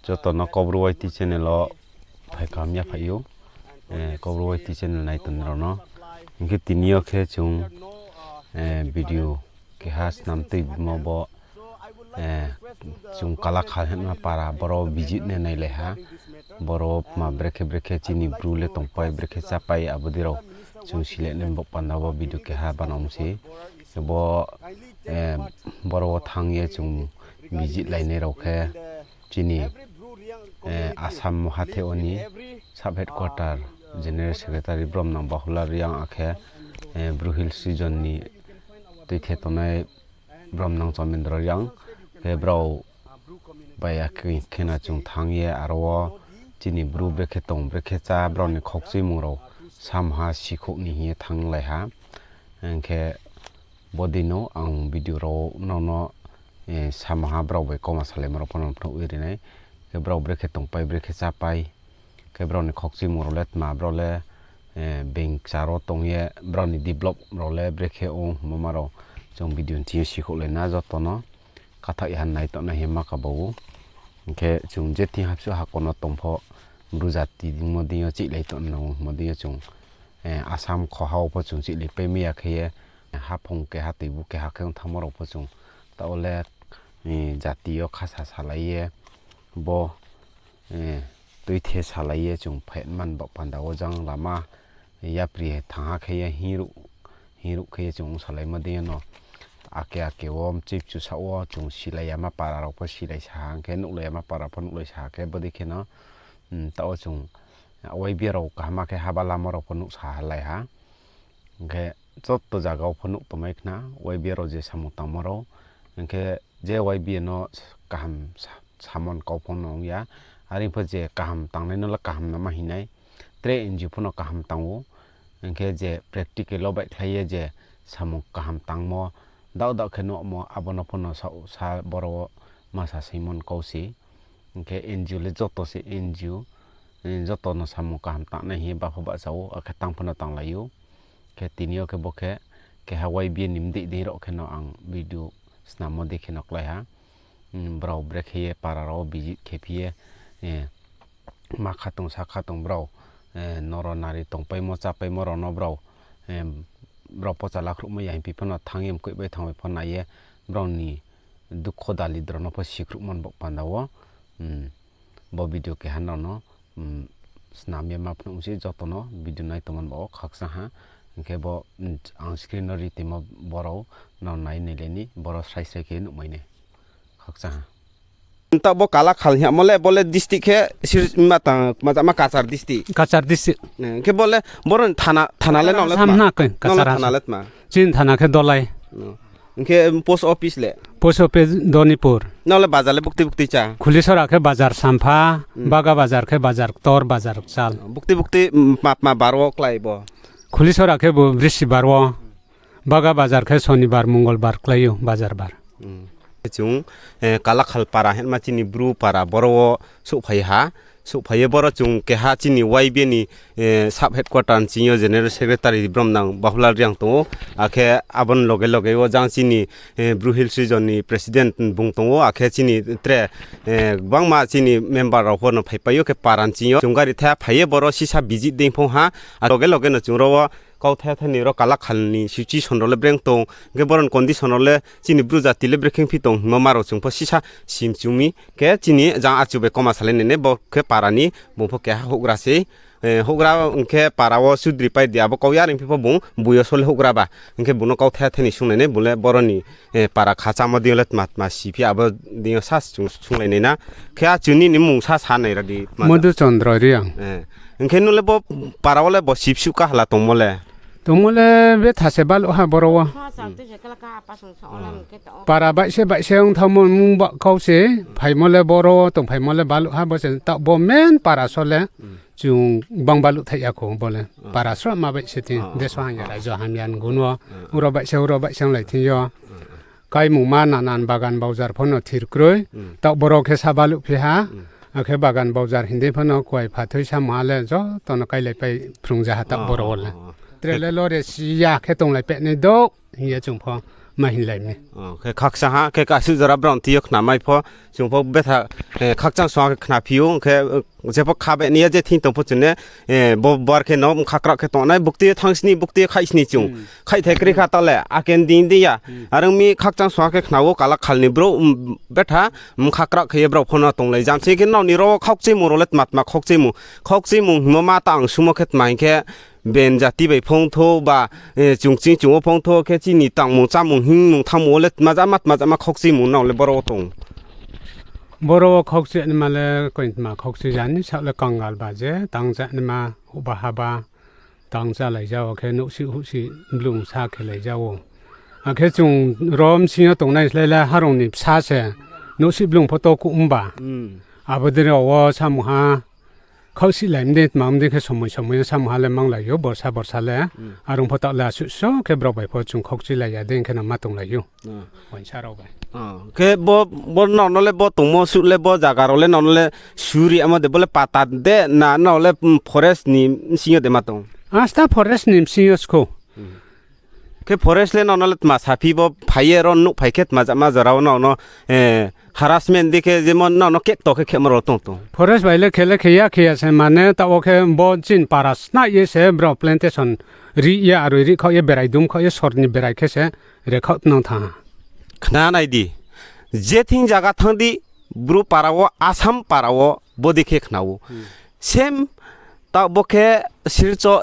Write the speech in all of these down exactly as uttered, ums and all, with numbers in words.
Joto no Kaubru Y T channel wo phai kaham ya phai ou. Kaubru Y T channel nai tongnai rao no. Hing khe tini yo khe chung video keha snam tuibimo bo, chung Kalakhal hingma para boro visit ne nailai ha. Boro tma brekhe brekhe chini Bru le tongpai, brekhe chápai abo dei rao chung silai nai bo panda wo video keha banang se. Bo, boro wo thanng ye chung visit lainai rao khe chini Assam hathe wo ni sub headquarter general secretary Bromnang Bahula Reang akhe Bru Hills region ni tuithe tongnai Bromnang Chomendro Reang khe brao bai akhe kheno chung thanng ye aro wo chini Bru brekhe tong brekhe chá brao ni khokchuimung rao samha sikhouh ni hing ye thannglai ha. Hing khe bodei no ang video rao nrao no samha brao bai kauma salaimo rao pho no phnuh ye ri nai. Khe brao brekhe tongpai, brekhe chápai. Khe brao ni khokchuimung rao le tma, brao le being kchar wo tong ye brao ni develop rao le brekhe ong hingmo ma rao chung video ni thing yo sikhouhlai na joto no. Kathaoh ya ha nai tongnai hingma kaba ou. Hing khe chung je thing hapsuh hakor no tong pho Bru jati dingmo deing yo chihlai tongnai hingmo deing yo chung Assam khoha wo pho chung chihlaipai mai ya khe ye, haphung keha tuibu keha khe ong thanngmo rao pho chung taoh wo le jati yo khasa salai ye bo tuithe salai ye chung phai man baoh panda wo jang lama yapri thangha khe ye hinruh khe ye chung ong salaimo deing yo no ake ake wo mchoi mchu saoh wo chung silai yama para rao pho silai sa ha, hing khe nuhlai yama para pho nuhlai sa ha khe bodei kheno taoh wo chung Y B A rao kaham khe haba lamo rao pho nuhsa halai ha. Hing khe joto zaga wo pho nuh tongmai khna Y B A rao je samung tangmo rao. Hing khe je Y B A no kaham samon kau pho no ong ya. Are pho je kaham tangnai no le kaham no ma hing nai. Tre N G O pho no kaham tang ou. Hing khe je practical wo baihkhlai ye je samung kaham tangmo, daoh daoh khe nuhmo, abo no pho no sa boro wo ma sa saimon kau se. Hing khe N G O le joto se N G O, joto no samung kaham tangnai hing ye bapho bahcha ou, akhe tang pho no tanglai ou. Khe tini yo khe bo khe keha Y B A ni mdei dei rao kheno ang video snammo dei kheno klái ha. Brao brekhe ye para rao visit khe phi ye, ma kha tong sa kha tong brao, noro nari tongpaimo chápaimo rao no brao, brao pocha lakhruhmai ya hing phi pho no thanng ye mkoih bai thanng bai pho nai ye brao ni dukho dalidro no pho sikhruhmo ni baoh panda wo bo video keha nrao no snam ye ma phnuh se joto no video nai tongmo ni baoh wo khakchang ha. Hing khe bo ang screen no ri tongmo borao nrao nai nailai ni boro srai srai khe nuhmai nai. Khakchang ha. Taoh bo Kalakhal hingmo le bo le district khe ma tang, ma Cachar district. Hing khe bo le boro ni thana le nang le tma? Chini thana khe Dolai. Hing khe post office le? Post office Donipur. Nang le bazar le bukti bukti chá? Khulisora khe bazar sampha, Baga bazar khe bazar ktor, bazar kchal. Bukti bukti tma tma bar wo klái bo? Khulisora khe bo brisibar wo. Baga bazar khe sonibar, mongolbar klái ou bazar bar. Chung Kalakhal para hingma chini Bru para boro wo souhphai ha. Souhphai ye boro chung keha chini Y B A ni sub headquarter ni ching yo general secretary Bromnang Bahulal Reang tong ou. Akhe abo ni loge loge wo jang chini Bru Hills region ni president bung tong ou. Akhe chini tre gbangma chini member rao pho no phaipai ou khe para ni ching yo. Chung gari thai phai ye boro sisa visit dei phong ha. A loge loge no chung ro wo kauthai thai ni ro Kalakhal ni situation rao le breng tong, hing khe boro ni condition rao le chini Bru jati le brekhe phi tong hingmo ma rao chung pho sisa sim chung mi. Khe chini jang achu bai kauma salai nai nai bo khe para ni bung pho keha houhgra sei. Houhgra hing khe para wo sudri pai di abo kau ya ring phi pho bung boi yo so le houhgra ba. Hing khe bung no kauthai thai ni sung nai nai bung le boro ni para khachamo deing yo le tma tma si phi abo deing yo sa chung sunglai nai na. Khe achu nini mmung sa sa nai ra di. Madhu Chandra Reang. Hing khe nung le bo para wo le bo sipsuh ka hala tongmo le? Tongmo le betha se baluh ha boro wo. Para baih se baih se ong thanngmo mmung ba kau se, phaimo le boro wo tongphaimo le baluh ha bo se taoh bo main para so le. Chung gbang baluh thaih ya kho bo le. Para sroh ma baih se thing, deso hamya, raijo hamya ni gun wo. Uro baih se, uro baih se onglai thing yo. Kaimungma nanan bagan baujar pho no thir kroi. Taoh boro khe sa baluh phi ha. Akhe bagan baujar hing dei pho no kuai phathoi samung ha le joto no kailaipai phrungja ha taoh boro wo le. Tre le lore si ya khe tonglai peh nai douh hing ye chung pho. Ma hinglai mi. Khe khakchang ha, khe kasuh jora brao ni thing yo khnamai pho, chung pho betha, khakchang song ha khe khnaphi ou, khe, jepho khabe ni ya je thing tong pho chung ne, bo bar khe no bkha krah khe tongnai, buktui yo thanng sini, buktui yo khaih sini chung. Khaihthai kroi kha taoh le, ake ni dei dei ya. Are ong mi khakchang song ha khe khna ou, kala khal ni brouh, betha, bkha krah khe ye brao pho no tonglai. Jam se khe nrao ni ro wo khaukchuimung rao le tma tma khaukchuimung. Khaukchuimung hingmo ma ta ang sumo khe tma hing khe, ben jati bai phongthou ba, chung ching chung wo phongthou khe chini tangmung chámung hingmung thanngmung wo le tma jama tma jama khaukchuimung nrao le boro wo tong. Boro wo khaukchui naima le koin tma khaukchui jani saoh le kangal ba je tang ja naima houhba haba tang chálai ja wo khe nouhsih houhsih blung sa khelai ja ou. Akhe chung ro bsing yo tongnai slái le harong ni bsa se nouhsih blung pho to kuh mba. Abo dei rao wo samung ha khaukchuilai mdei tma mdei khe somoi somoi yo samung ha le manglai ou borsa borsa le. Arong pho taoh le asuh so khe brao bai pho chung khaukchuilai ya dei khe no ma tonglai ou. Uaingsa rao bai. Khe bo, bo nrao no le bo tongmo suh le bo zaga rao le nrao no le suri amo de bo le pata de na nrao le forest ni bsing yo de ma tong? Asta forest ni bsing yo skhou. Khe forest le nrao no le tma saphi bo phai ye ro nouh phai khe tma jama jora wo nrao no harassment dei khe jemon nrao no kekto khe khemo rao tong tong. Forest bai le khe le khe ya khe ya se mane taoh wo khe bo chini para snai ye se brao plantation rih ye aroi rih khaoh ye berai dum khaoh ye sor ni berai khe se rekhaoh tnang thanng ha. Khna nai di, je thing zaga thanng di, Bru para wo, Assam para wo, bodei khe khna ou. Same, taoh bo khe Silchar,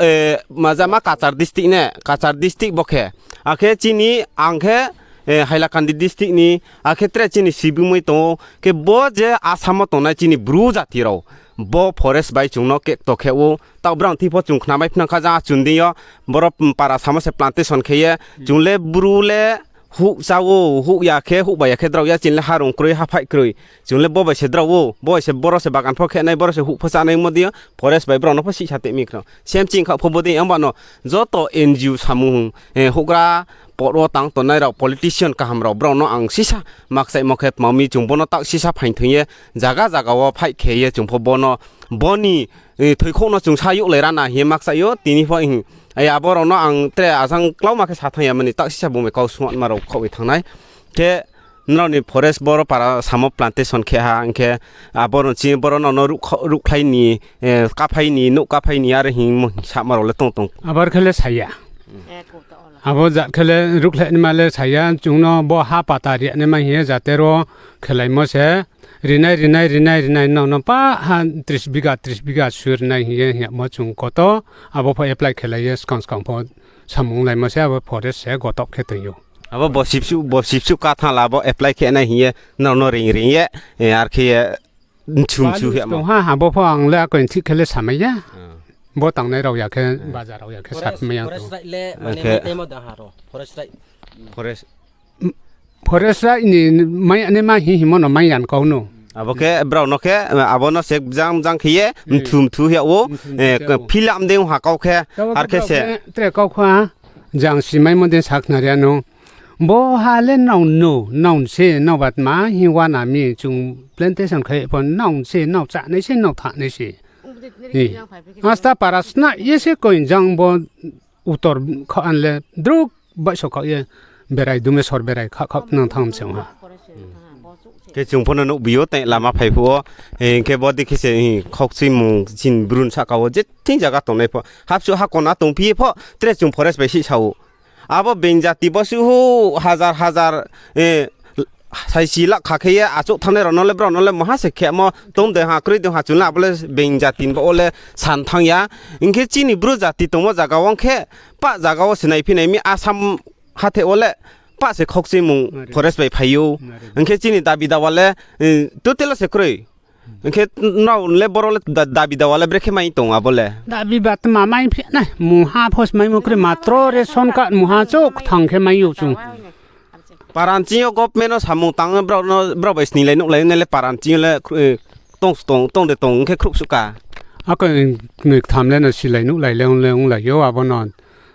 majama Cachar district ne, Cachar district bo khe. Akhe chini, ang khe, Hailakandi district ni, akhe tre chini sibimoi tong ou. Khe bo je Assam wo tongnai chini Bru jati rao, bo forest bai chung no kekto khe ou. Taoh brao thing pho chung khnamai phnang kha jang achun dei yo, boro para samo se plantation khe ye, chung le Bru le houh chá ou, houh ya khe, houh bai ya khe drao ya, chini le harong kroi, haphaih kroi. Chung le bo bai se drao ou, bo bai se boro se bagan pho khe nai, boro se houh pho chá nai mo dei yo, forest bai brao no pho sihsa tei mi khna. Same ching kha pho bodei, ang ba no joto N G O samung, houhgra, port wo tang tongnai rao, politician kaham rao, brao no ang sisa makchaihmo khe tma mi chung bo no taoh sisa phaing thoing ye, zaga zaga wo fight khe ye chung pho bo no, bo ni thoikhouh no chung sa youhlai ra na hing ye makchaih ou, tini pho hing. Ai abo rao no ang tre ajang klauma khe sa thanng ya mani, taoh sisa bung bai kau sungma rao khaoh bai thanng nai. Khe nrao ni forest boro para samo plantation khe ha, hing khe abo rao chini boro nrao no ruhkhlai ni, kaphai ni, nouh kaphai ni, are hingmo hing sama rao le tong tong. Abar khe le sa ya. Abo jat khe le ruhkhlai naima le sa ya, chung no bo ha pata ri naima hing ye jate ro khelaimo se, rinai, rinai, rinai, rinai, nrao no pa ha tris bigha, tris bigha su rinai hing ye hing yamo chung koto, abo pho apply khelai ye skang skang pho samung laimo se abo forest se gotop khe toing ou. Abo bo sibsuh, bo sibsuh ka thanng la abo apply khe nai hing ye, nrao no reing reing ye, ar khe ye, mchu mchu hing yamo. Tong ha, abo pho ang le akoi thik khe le samai ya. Bo tangnai rao ya khe, bazar rao ya khe sakmai ya. Forest, forest right ni mai ya naima hing hingmo no mai ya kau no. Abo khe brao no khe, abo no se bjang bjang khe ye, mthu mthu hing yag ou, fill up de ong ha kau khe, ar khe se. Tre kau kha, jang simaimo de sakhnari ya no. Bo ha le nrao no, nrao se, nrao ba tma hing uana mi chung plantation khe pho nrao se, nrao chánai se, nrao thanai se. Asta para snai ye se koing jang bo utor khaoh an le druk baihso khaoh ye berai dum ye sor berai khaoh khaoh nang thanng se ong ha. Khe chung pho no nuhbi ou tei lama phai phuh wo, hing khe bodei khe se, khaukchuimung chini Bru ni sahka wo je thing zaga tongnai pho, hapsuh ha kona tongphi ye pho, tre chung forest bai sihsa ou. Abo being jati bo suh hajar hajar, saisi lakh kha khe ye achouh thanngnai rao no le brao no le maha se khemo tong de ha, kroi de ha, chung le abo le being jati ni baoh wo le san thanng ya. Hing khe chini Bru jati tongmo zaga wo ong khe, pah zaga wo se naiphi nai mi Assam hatheh wo le pah se khaukchuimung forest bai phai ou. Hing khe chini dabi dawa le, totally se kroi. Hing khe nrao le boro le dabi dawa le brekhe mai tong abo le? Dabi ba tma mai phi nai, mungha pho se maimo kroi, matro ration card mungha chouh kthang khe mai ou chung. Paran ching yo government no samung tang, brao bai snilai nuhlai nai le paran ching yo le, tong de tong hing khe khruhsuh ka. Akoi knoi ktham le no silai nuhlai le ong le onglai ou abo no.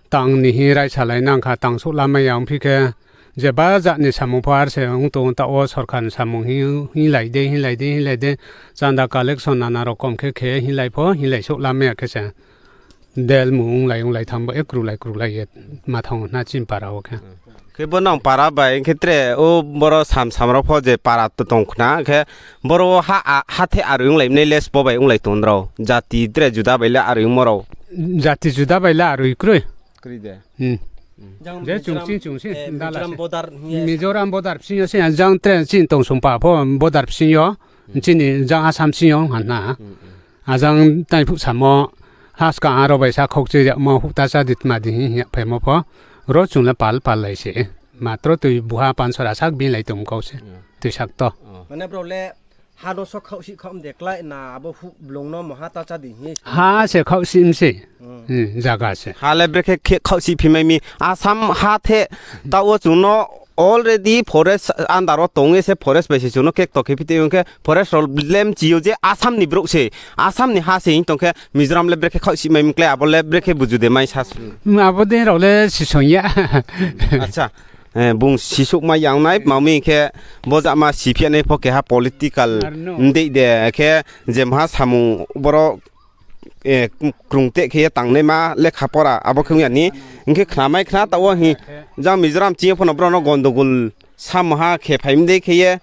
Tang ni hing raisalai nang kha, tang souhlamai ya ongphi khe, jeba jat ni samung pho ar se ong tong, taoh wo sorkar ni samung hing, hinglai de, hinglai de, hinglai de, chanda collection nana rokom khe khe hinglai pho, hinglai souhlamai ya khe se. Delmu onglai onglai thanng bo, e krulai krulai ye ma thanng na chini para wo khe. Khe bo nang para bai, hing khe tre o boro sam sam rao pho je para to tong khna, hing khe boro ha, a, hathe aroi onglai mnai le sbo bai onglai tong rao. Jati tre juda bai le aroi ongmo rao. Jati juda bai le aroi kroi. Kroi de. Hmm. Je chung chini chung se, Mizoram border bsing yo se, jang tre chini tongsong pa pho border bsing yo, chini jang Assam bsing yo ha na. Ajang taiphuh samo, haskang aro bai sa khaukchi yagmo, houhta chá di tma di hing ya phaimo pho, ro chung le pal pal lai se. Matro tui buha pansora sak binglai tong kau se. Tui sak to. Mane brao le ha no so khaohsih khaoh mde klái na, abo houh blung no mo ha ta chá di hing ye. Ha se khaohsih mse. Hmm, zaga se. Ha le brekhe khe khaohsih phi mai mi. Assam ha the, taoh wo chung no already forest under wo tong ye se forest bai se chung no kekto khe phi tei ong khe forest rao le mchi yo je Assam ni brouh se, Assam ni ha se hing tong khe Mizoram le brekhe khaohsih mai mi klái abo le brekhe buju de mai sa. Abo dei rao le sisong ya. Acha, bung sisouh mai yang nai, ma mi khe bo jama siphi nai pho keha political mdei de khe je maha samung boro krung teh khe ye tangnaima lekha pora abo khe ong ya ni, hing khe khnamai khna taoh wo hing, jang Mizoram ching yo pho no brao no gondogol samoha khe phai mdei khe ye,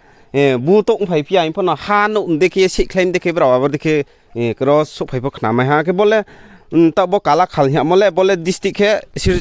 bu touh ongphai phi ya hing pho no ha nouh mdei khe ye seihkhlai mdei khe brao abo dei khe, kro souhphai pho khnamai ha khe bo le, taoh bo Kalakhal hing yamo le bo le district khe sir